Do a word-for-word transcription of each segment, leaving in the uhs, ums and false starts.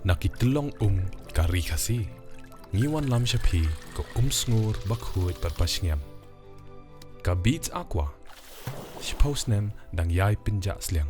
Na ki tyllong um ka ri Khasi, ngi wanlam sha phi ka um sngur ba khuid bad ba shngiam. Ka Beats Aqua, shiphew snem dang ïai pynjah sliang.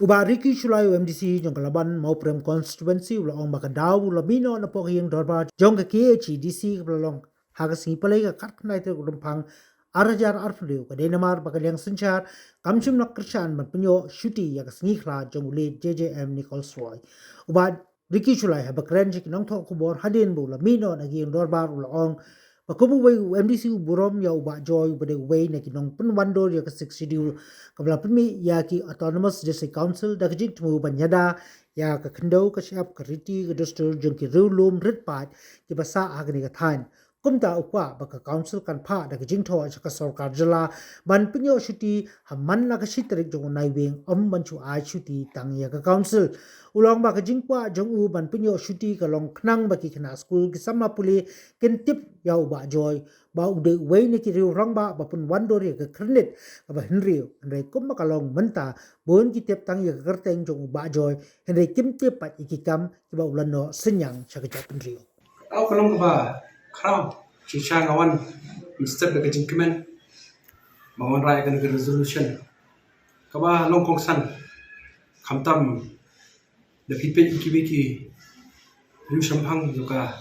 U Bah Ricky Shullai, u M D C jong ka Laban Mawprem Constituency, u la ong ba ka daw u la mih noh napoh ka ïing dorbar jong ka K H A D C kaba la long ha ka sngi Palei ka khatkhyndai tarik u Rymphang ar hajar arphew hynriew, ka dei namar ba ka liang synshar kam shym la kyrshan ban pynïoh shuti ïa ka sngi khlad jong u late J J M Nichols Roy. U Bah Ricky Shullai haba kren sha ki nongthoh khubor hadien ba u la mih noh na ka ïing dorbar u la ong ba kum uwei u M D C u burom ïa u Bah Joy uba dei uwei na ki nongpynwandur ïa ka Sixth Schedule kaba la pynmih ïa ki Autonomous District Council da ka jingthmu ban ïada ïa ka khyndew ka shyiap ka riti ka dustur jong ki riewlum rit paid kiba sah ha kane ka thaiñ. Kumta u kwah ba ka Council kan phah da ka jingthoh sha ka sorkar jylla ban pynïoh shuti ha man la ka shi tarik jong u Naiwieng, ym ban shu ai shuti tang ïa ka Council. U la ong ba ka jingkwah jong u ban pynïoh shuti ka long khnang ba ki khynnah skul, ki samla pule kin tip ïa u Bah Joy ba u dei uwei na ki riew rangbah ba pynwandur ïa ka khyrnit kaba hynriew. Hynrei kumba ka long mynta, bun ki tip tang ïa ka kyrteng jong u Bah Joy, hynrei kim tip pat ïa ki kam kiba u la noh synñiang sha ka jaitbynriew. Ka daw ka long kaba khraw, shisha nga wan mynstep da ka jingkmen ba ngan wanrah ïa kane ka resolution kaba long kongsan, khamtam da phi peit ïa kiwei ki riew shemphang jong ka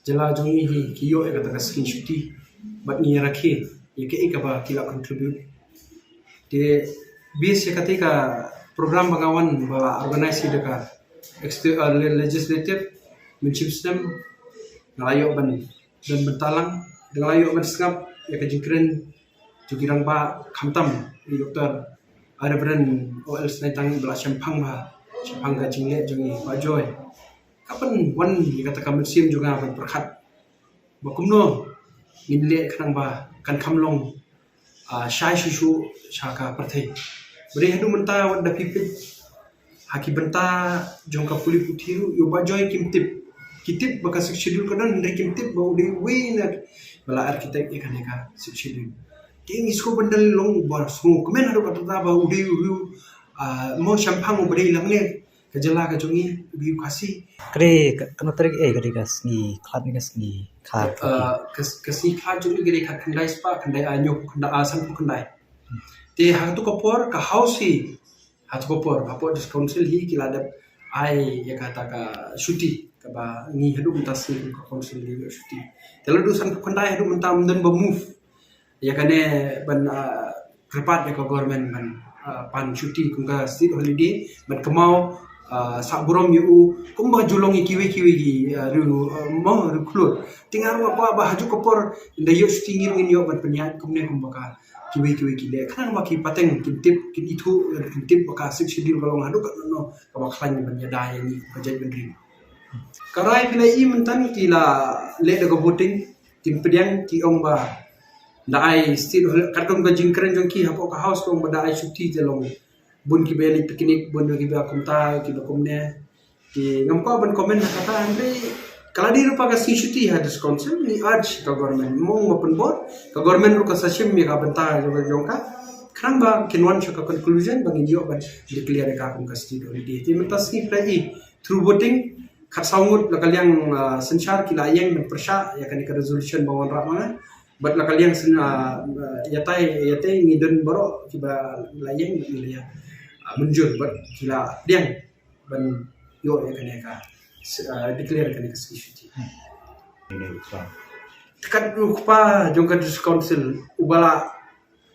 jylla jong ngi hi ki ïoh ïa kata ka sngi shuti bad ngi ïa rakhe ïa kaei kaba ki la contribute. Te base ïa kata ka program ba nga wan ba la organize da ka exter-, uh, le-, legislative, mynshim snem nga la ïoh ban, ban bynta lang, da nga la ïoh ban sngap ïa ka jingkren jong ki rangbah, khamtam i Doktor Reverend O L Syniatang ba la shemphang bha shaphang ka jingleh jong i Bah Joy. Ka pynwan ïa kata ka mynsiem jong nga ban pyrkhat ba kumno ngin leh khnang ba kan kham long, ah, shai shuh shuh sha ka pyrthei. Ba dei haduh mynta wat da phi peit ha ki bynta jong ka pule puthi ruh, ïa u Bah Joy kim tip. Ki tip ba ka Sixth Schedule ka don, hynrei kim tip ba u dei uwei na ba la architect ïa kane ka Sixth Schedule. Te ngi sngewbha ban da long ba sngewkmen haduh katta ba u dei u riew, ah, mo shemphang uba dei lang ne ka jylla ka jong ngi, u dei u Khasi. Ka dei ka, kano tarik eh, ka dei ka sngi khlad ne ka sngi kha? Ah, ka, ka sngi khlad jong ngi ka dei khatkhyndai spah khyndai, ah, hynñiewphew khyndai, ah, sanphew khyndai. Te ha katu ka por ka House hi, ha katu ka por hapoh District Council hi ki la dep ai ïa kata ka shuti kaba ngi haduh mynta sngi kum ka Council ngi ïoh shuti. Te la duh sanphew khyndai haduh mynta ym don ba move ïa kane ban, ah, kyrpad ïa ka government ban, ah, pan shuti kum ka state holiday ban kynmaw, ah, sah burom ïa u kumba ju long ïa kiwei kiwei ki, ah, riew, ah, mo riew khlur. Te nga ruh nga kwah ba ha katu ka por ynda ïoh shuti ngi ruh ngin ïoh ban pynïaid kumne kumba ka kiwei kiwei ki leh. Khnang ba ki pateng kin tip, kin ithuh, kin tip ba ka Sixth Schedule ka long haduh katno kaba khlaiñ ban ïada ïa ngi kum ka jaitbynriew. Ka rai phi la i mynta ki la leh da ka voting, kin pdiang ki ong ba da ai state hol-, katkum ka jingkren jong ki hapoh ka House ka ong ba da ai shuti te long bun kiba ïaleit picnic, bun kiba kumta, kiba kumne. Te ngam kwah ban comment ha kata, hynrei ka la dei ruh ba ka sngi shuti ha District Council, ngi urge ka government, mo ba pynbor, ka government ruh ka sa shim ïa ka bynta jong ka, jong ka. Khnang ba kin wan sha ka conclusion ba ngin ïoh ban declare ïa ka kum ka state holiday. Te mynta sngi phi la i through voting, khatsaw ngut la ka liang, ah, synshar ki la ïeng ban pyrshah ïa kane ka resolution ba wanrah ma nga. Bad la ka liang syn, ah, ah, ïatai, ïatai ngi don baroh kiba la ïeng bad ngi la ïa, ah, mynjur bad ki la pdiang ban ïoh ïa kane ka, ah, declare kane ka sngi shuti. Te kat u kpa jong ka District Council uba la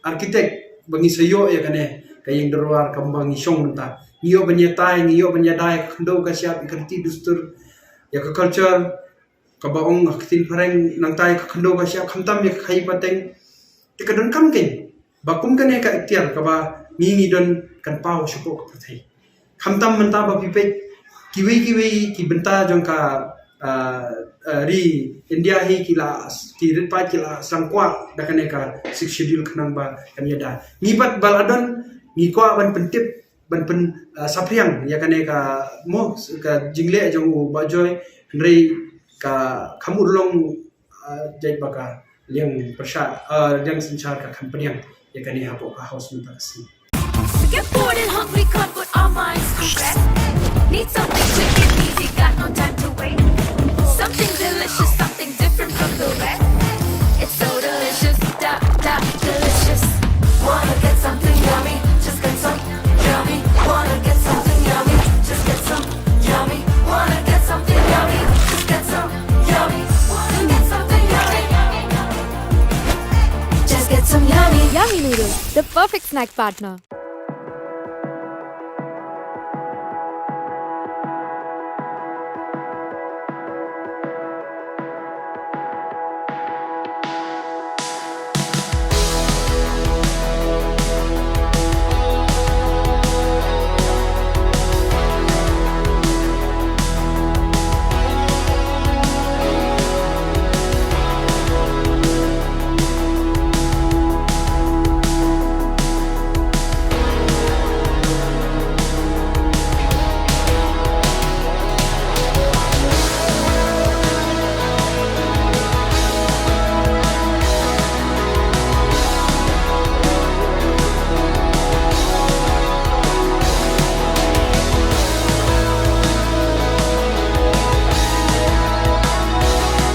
architect ba ngi sa ïoh ïa kane ka ïing dorbar kaba ngi shong mynta. Ngi ïoh ban ïatai, ngi ïoh ban ïada ïa ka khyndew ka shyiap, ïa ka riti dustur, ïa ka culture kaba ong ha ka ktien phareng, nangta ïa ka khyndew ka shyiap, khamtam ïa ka khaïi pateng. Te ka donkam kein ba kum kane ka iktiar kaba ngi ngi don kan paw shapoh ka pyrthei. Khamtam mynta ba phi peit kiwei kiwei ki bynta jong ka, ah, ah, ri India hi ki la, ki rit paid ki la sdang kwah da kane ka Sixth Schedule khnang ba kan ïada. Ngi pat ba la don ngi kwah ban pyntip, ban pyn, ah, saphriang ïa kane ka mo ka jingleh jong u Bah Joy, hynrei ka kham urlong, ah, jait ba ka liang pyrshah, ah, liang synshar ka kham pdiang ïa kane hapoh ka House mynta ka sngi. Get bored and hungry, can't put our mind Eat something quick and easy, got no time to wait. Something delicious, something different from the rest. It's so delicious, da da delicious. Wanna get something yummy? Just get some yummy. Wanna get something yummy? Just get some yummy. Wanna get something yummy? Just get some yummy. Wanna get something yummy? Just get some yummy. Yummy noodles, the perfect snack partner.